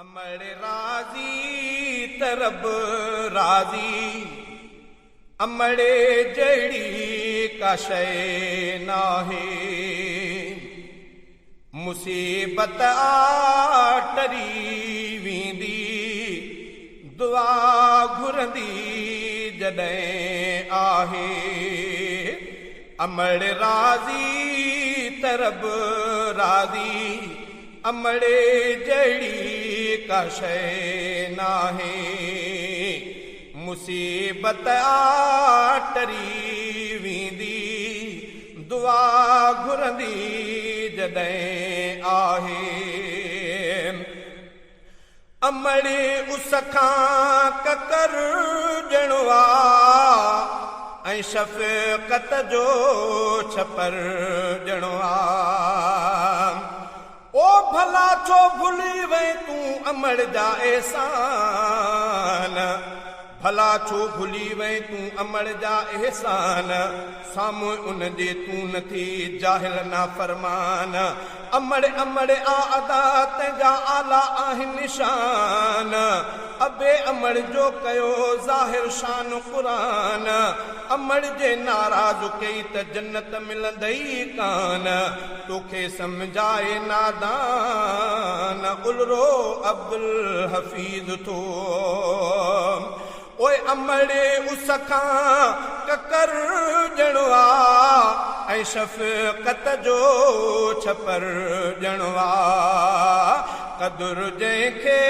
امڙ راضي ته رب راضي، امڙ جهڙي ڪا شيء ناهي. مصيبت آ ٽري ويندي، دعا گهرندي جڏهن آهي. امڙ راضي ته رب راضي، امڙ جهڙي ڪا شيء ناهي. مصيبت آ ٽري ويندي، دعا گهرندي جڏهن آهي. امڙ اس کان ڪڪر ڄڻو آ ۽ شفقت جو ڇپر ڄڻو آ. او ڀلا ڇو ڀلي وئين تون امڙ جا احسان، ڀلا ڇو ڀلي وئين تون امڙ جا احسان، سامهون ان جي تون نه ٿي جاهل نافرمان. امڙ امڙ آ ادا تنهنجا اعليٰ آهن نشان، ابي امڙ جو ڪيو ظاهر شان قرآن. امڙ جي ناراض ڪئي ته جنت ملندئي ڪان، توکي سمجهائي نادان الرو عبدالحفيظ ٿو. اوء امڙ اس کان ڪڪر ڄڻو آ ۽ شفقت جو ڇپر ڄڻو آ. قدر جنهن کي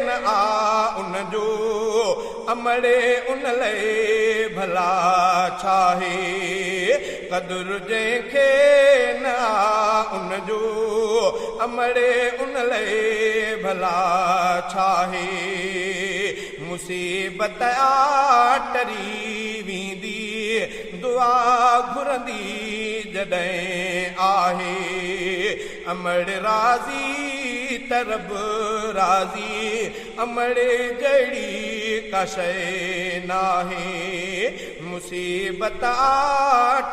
نه آ ان جو، امڙ ان لئي ڀلا ڇاهي. قدر جنهن کي نه آ ان جو، امڙ ان لئي ڀلا ڇاهي. مصيبت آ ٽري ويندي، دعا گهرندي جڏهن آهي. امڙ راضي ته رب راضي، امڙ جهڙي ڪا شيء ناهي. مصيبت آ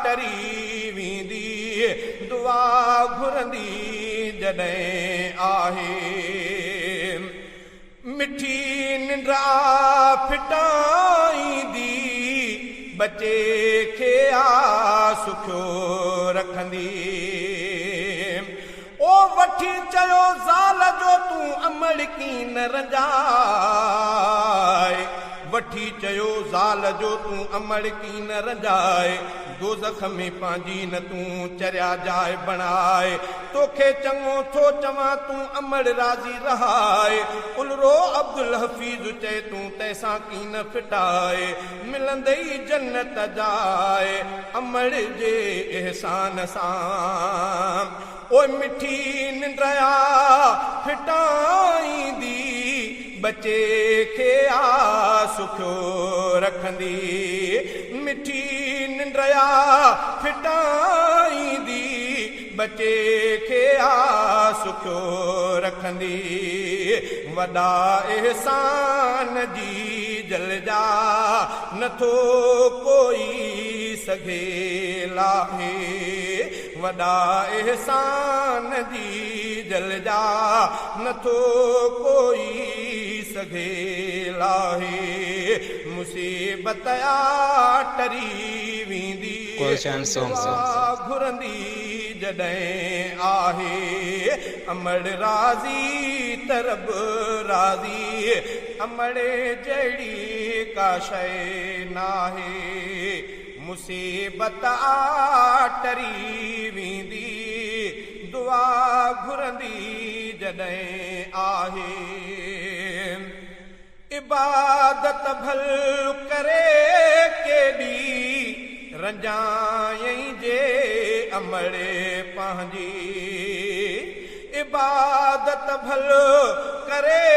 ٽري ويندي، دعا گهرندي جڏهن آهي. مٺي ننڊ آ ڦٽائيندي، ٻچي کي آ سکيو رکندي. او وٺي چيو زال جو تون امڙ ڪين رنجاء، وٺي چيو زال جو تون امڙ ڪين رنجاء، دوزخ ۾ پنهنجي نه تون چريا جاء بڻاء. توکي چڱو ٿو چوان تون امڙ راضي رهاء، الرو عبدالحفيظ چئي تون تنهن سان ڪين ڦٽاء، ملندئي جنت جاء امڙ جي احسان سان. اوء مٺي ننڊ آ ڦٽائيندي، ٻچي کي آ سکيو رکندي. مٺي ننڊ آ ڦٽائيندي، ٻچي کي آ سکيو رکندي. وڏا احسان جي جل جا نٿو ڪوئي سگهي لاهي، وڏا احسان جي جل جا نٿو ڪوئي سگهي لاهي. مصيبت آ ٽري ويندي، Gulshan Songs. دعا گهرندي جڏهن آهي. امڙ راضي ته رب راضي، امڙ جهڙي ڪا شيء ناهي. مصيبت آ ٽري ويندي، دعا گهرندي جڏهن آهي. عبادت ڀل ڪري ڪيڏي، رنجائين جي امڙ پنهنجي. عبادت ڀل ڪري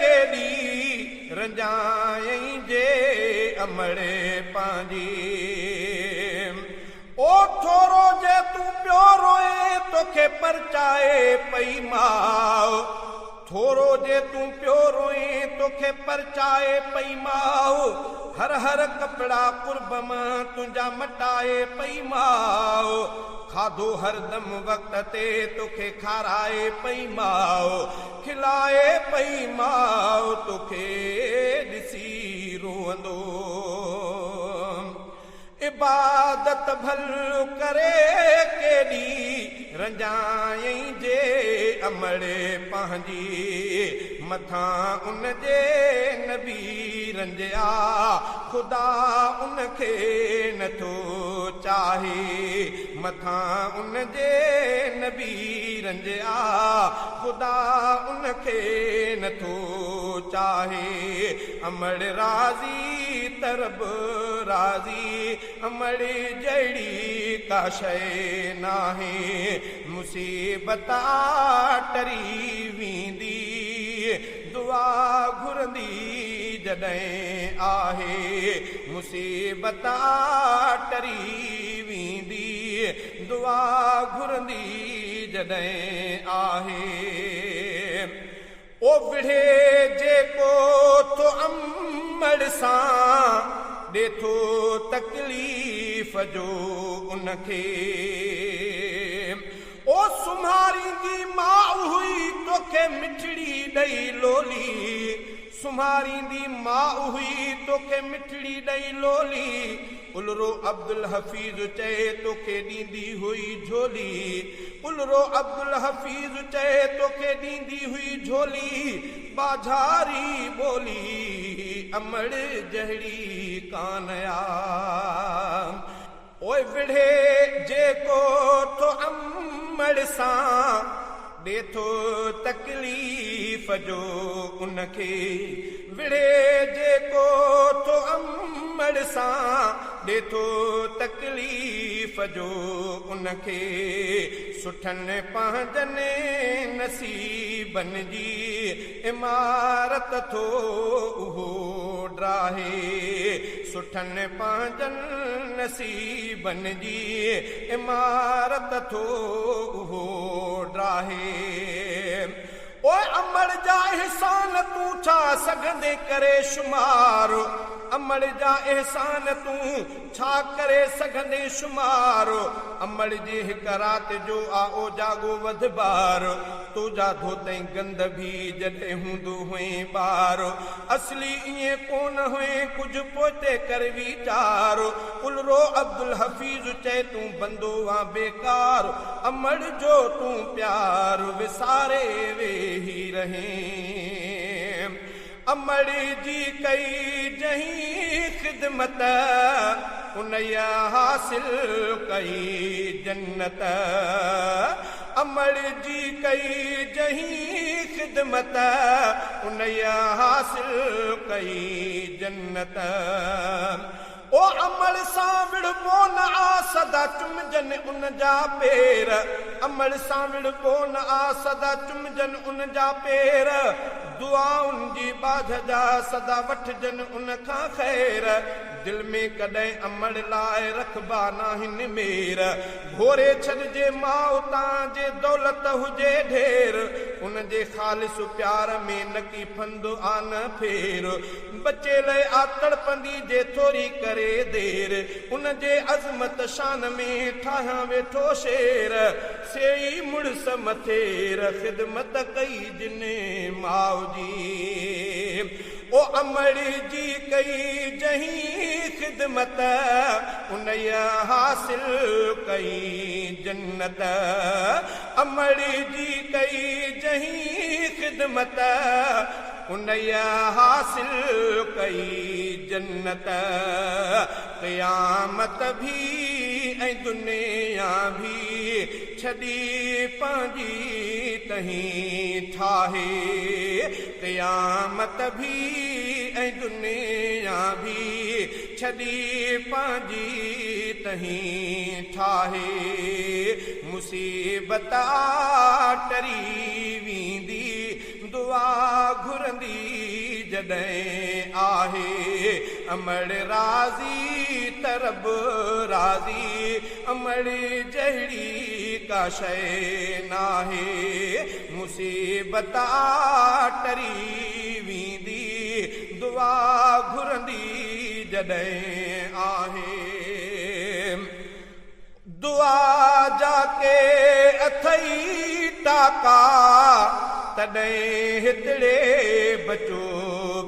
ڪيڏي، رنجائين جي امڙ پنهنجي. او ٿورو جي تون پيو روئين، توکي پرچائي پئي ماء. ٿورو جي تون پيو روئين، توکي پرچائي پئي ماء. هر هر ڪپڙا قرب مان تنهنجا مٽائي پئي ماء. کاڌو هردم وقت تي توکي کارائي پئي ماءُ، کلائي پئي ماءُ توکي ڏسي روئندو. عبادت ڀل ڪري ڪيڏي رنجائين جي امڙ پنهنجي، مٿان ان جي نبي رنجيا، خدا ان کي نٿو چاهي. مٿان ان جي نبي رنجيا، خدا ان کي نٿو چاهي. امڙ راضي ته رب راضي، امڙ جهڙي ڪا شيءِ ناهي. مصيبت ٽري ويندي، دعا گهرندي جڏهن آهي. مصيبت ٽري ويندي، دعا گهرندي جڏهن آهي. او وڙهي جيڪو ٿو امڙ سان، ڏي ٿو تڪليف جو ان کي. او سمهاريندي ماءُ هئي توکي مٺڙي ڏئي لولي، سمهاريندي ماءُ هئي توکي مٺڙي ڏئي لولي. الرو عبدل حفيظ چئي توکي ڏيندي هئي جهولي، الرو عبدل حفيظ چئي توکي ڏيندي هئي جهولي. ٻاجهاري ٻولي امڙ جهڙي ڪانه آ. اوءِ وڙهي جيڪو ٿو امڙ سان، ڏي ٿو تڪليف جو ان کي. وڙهي جيڪو ٿو امڙ سان، ڏي ٿو تڪليف جو ان کي. سٺن پنهنجن نصيبن جي عمارت ٿو اهو ڊاهي، سٺن پنهنجن نصيبن جي عمارت ٿو اهو ڊاهي. اوءِ امڙ جا احسان تون ڇا سگهندي ڪري شمار، امڙ جا احسان تون ڇا ڪري سگهندي شمار. امڙ جي هڪ رات جو آ اوجاڳو وڌ بار، تنهنجا ڌوتئي گند به جڏهن هوندو هئين ٻار. اصلي ائين ڪونه هئين، ڪجهه پوئتي ڪر ويچار. الرو عبدل حفيظ چئي تون بندو آ بيڪار، امڙ جو تون پيار وساري ويهي رهين. امڙ جي ڪئي جنهن خدمت، ان حاصل ڪئي جنت. امڙ جي ڪئي جنهن خدمت، ان حاصل ڪئي جنت. او امڙ سان وڙهبو نه آ، سدا چمجن ان جا پير. امڙ سان وڙهبو نه آ، سدا چمجن ان جا پير. دعائن جي ٻاجهه جا سدا وٺجن ان کان خير. دل ۾ ڪڏهن امڙ لاءِ رکبا ناهن مير. گهوري ڇڏجي ماءُ تان جي دولت هجي ڍير، ان جي خالص پيار ۾ نه ڪي ڦند آ نه ڦير. بچي لاءِ آ تڙپندي جي ٿوري ڪري دير، ان جي عظمت شان ۾ ٺاهيان ويٺو شير. سي ئي مڙس مٿير خدمت ڪئي جن ماءُ جي. او امڙ جي ڪئي جنهن خدمت، ان حاصل ڪئي جنت. امڙ جي ڪئي جنهن خدمت، ان حاصل ڪئي جنت. قيامت به ۽ دنيا به ڇڏي پنهنجي تهين ٺاهي، قيامت به ۽ دنيا به ڇڏي پنهنجي تهين ٺاهي. مصيبت ٽري ويندي، دعا گهرندي جڏهن آهي. امڙ راضي ته رب راضي، امڙ جهڙي ڪا شيءِ ناهي. مصيبت ٽري ويندي، دعا گهرندي جڏهن آهي. دعا جا ڪي اٿئي ٽاڪا، تڏهن هتڙي بچو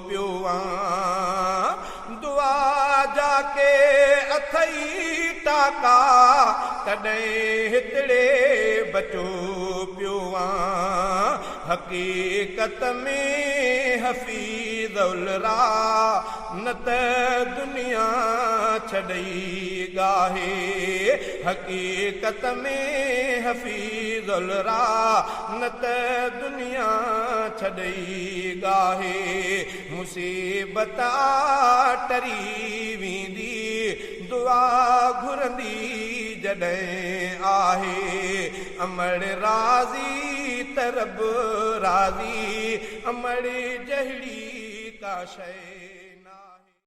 پيو آن. دعا جا ڪي اٿئي ٽاڪا، تڏهن هتڙي بچو پيو آن. حقيقت ۾ حفيظ الرا، نه ته دنيا ڇڏئي گاهي. حقيقت ۾ حفيظ الرا، نه ته دنيا ڇڏئي گاهي. مصيبت ٽري ويندي، دعا گهرندي جڏهن آهي. امڙ راضي ته رب راضي، امڙ جهڙي ڪا شيءِ.